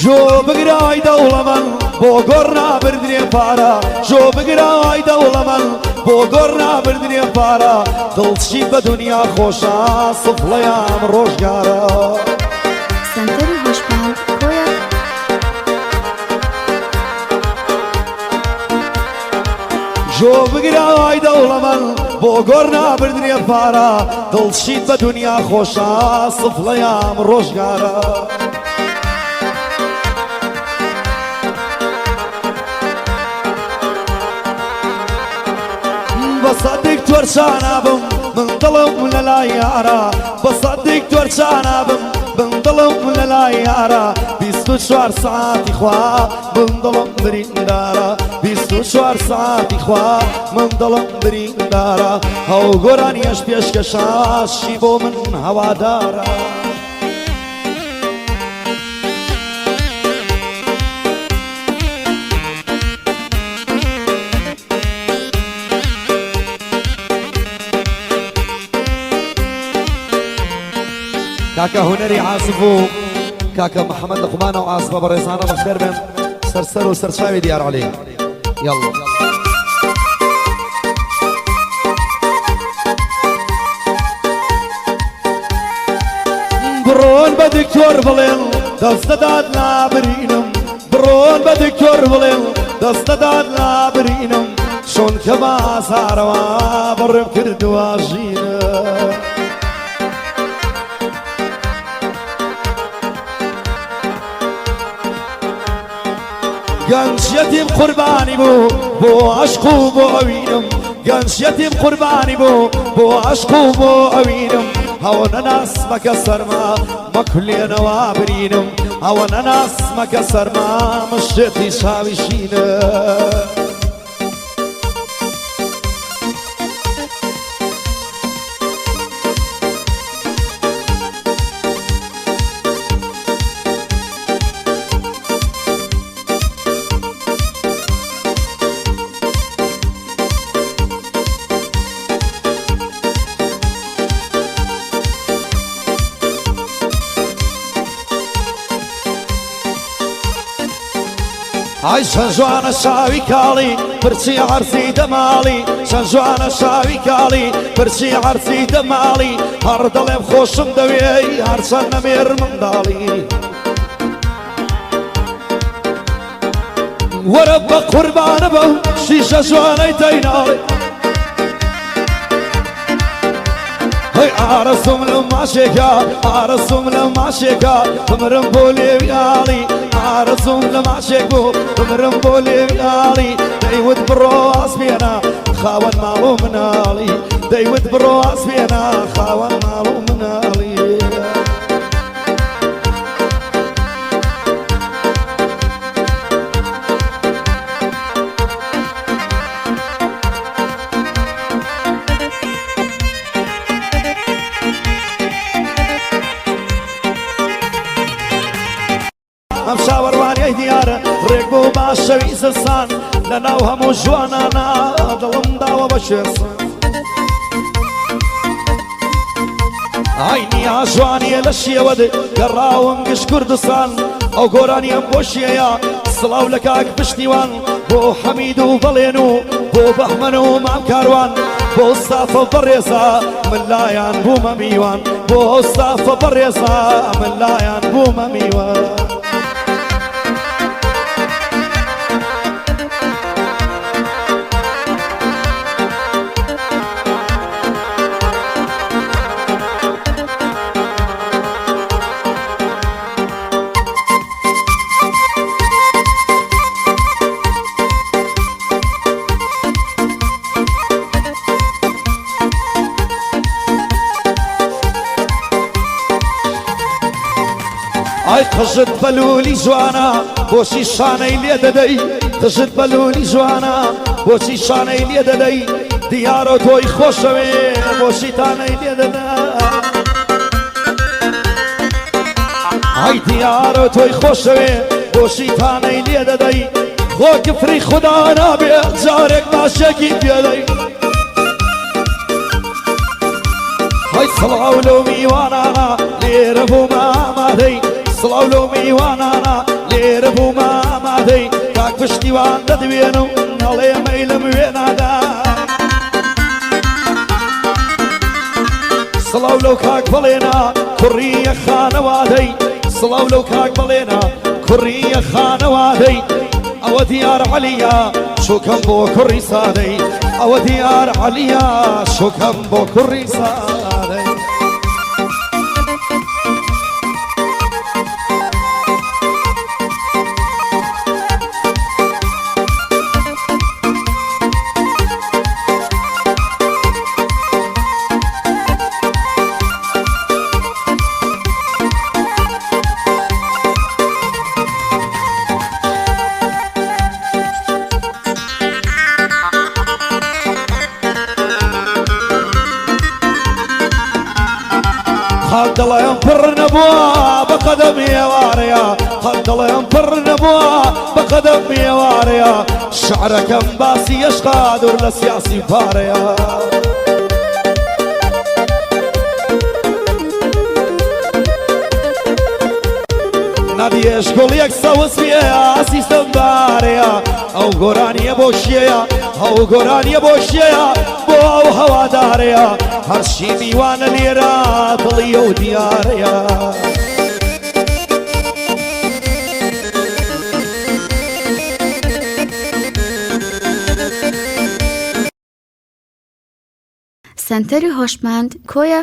جۆ بگرای دەوڵەمەن بۆ گۆڕ نابردرێ پارە، جۆ بگرای دەوڵەمەن بۆ گۆڕ نابردرێ پارە، دڵچی بە دنیا خۆشە سفڵەیان ڕۆژگارە. سەنتەری هۆشمەند کۆیە. جۆ بگرای دەوڵەمەن بۆ گۆڕ نابردرێ پارە، دڵچیت بە دنیا خۆشە سفڵەیان ڕۆژگارە. بە سەد دکتۆر چانابم من دڵم لە لای یارە، بە سەد دکتۆر چانابم من دڵم لە لای یارە، 24 ساعتی خوا من دڵم بریندارە، 24 ساعتی خوا من دڵم بریندارە، ئەو گۆرانیەش پێشکەشە شی بۆ من هەوادارە. کاکە هونەری عاسف و کاکە محەممەد لە قومانە و عاسفە بەڕێزانە بەخێر بێن سەرسەر و سەرچاوی دیار عەلی. یاڵڵا. بڕۆن بە دکتۆر بڵێن دەست دەدات لابرینم، بڕۆن بە دکتۆر بڵێن دەست دەدات لابرینم، چۆن کە بازارەوە بڕم کردووە ژینە. گەنجیەتیم قوربانی بوو بۆ عەشق و بۆ ئەوینم، گەنجیەتیم قوربانی بوو بۆ عەشق و بۆ ئەوینم، ئەوە نەناسمەکە سەرما مەکولێنەوە برینم، ئەوە نەناسمەکە سەرما مشێتی چاوی شینە. ئای چەند جوانە چاوی کاڵی پرچی عەرزی دەماڵی، چەند جوانە چاوی کاڵی پرچی عەرزی دەماڵی، هەر دەڵێم خۆشم دەوێی هەرچەند نەمێر منداڵی. وەرە بە قوربانە بەو شیشە جوانەی تەیناڵی، هەی ئارەزوم لە ماشێکا، ئارەزوم لە ماشێکا بمرم بۆ لێویاڵی، ئارەزوم لە ماشێک بوو بمرم بۆ لێویاڵی، دەیوت بڕۆ ئاسمێنە خاوەن ماڵ و مناڵی، دەیوت بڕۆ ئاسمێنە خاوەن ماڵ و مناڵی. ئەم چاوەڕوانیای دیارە ڕێک بۆ باشەوی زستان، لە ناو هەموو جوانانە دڵم داوە بە شێرسان. ئای نیا جوانیە لە شێوە دێ گەڕاوم گشت کوردستان، ئەو گۆرانیەم بۆ شێیە سڵاو لە کاک پشتیوان، بۆ حەمید و بەڵێن و بۆ بەهمەن و مام کاروان، بۆ سافە بەڕێزا من لایان بوومە میوان، بۆ سافە بەڕێزا من لایان بوومە میوان. ئای قژت بەلولی جوانە بۆچی شانەی لێ دەدەی، قژت بەلولی جوانە بۆچی شانەی لێ دەدەی، دیارە تۆی خۆشەوێ بۆچی تانەی لێ دەدا. ئای دیارە تۆی خۆشەوێ بۆچی تانەی لێ دەدەی، خۆ کفری خوددا نابێ جارێک ماشێکی پێدەی. هەی سڵاو لەو میوانانە لێرە بوومە ئامادەی، سڵاو لەو میوانانە لێرە بوومە ئامادەی کاک پشتیوان دەدوێنم ئەڵێ مەیلم وێنادا سڵاو لەو کاک بەڵێنە کوڕیە خانەوادەی سڵاو لەو کاک بەڵێنە کوڕیە خانەوادەی ئەوە دیار عەلیە شوکەم بۆ کوڕی سادەی ئەوە دیار عەلیە شوکەم بۆ کوڕی سادەی. قەت دڵم پڕ نەبووە بە قەدەم ئێوارەیە قەت دڵم پڕ نەبووە بە قەدەم ئێوارەیە شعرەکەم باسی یەشقا دوور لە سیاسی پارەیە. نادیێش گوڵ یەک سەوز بێ ئاسیستم بارەیە ئەو گۆرانیە بۆ شێیە ئەو گۆرانیە بۆ شێیە بۆ ئەو هەوادارەیە هەرچی میوانە لێرە دڵی ئەو دیارەیە. سەنتەری هۆشمەند کۆیە.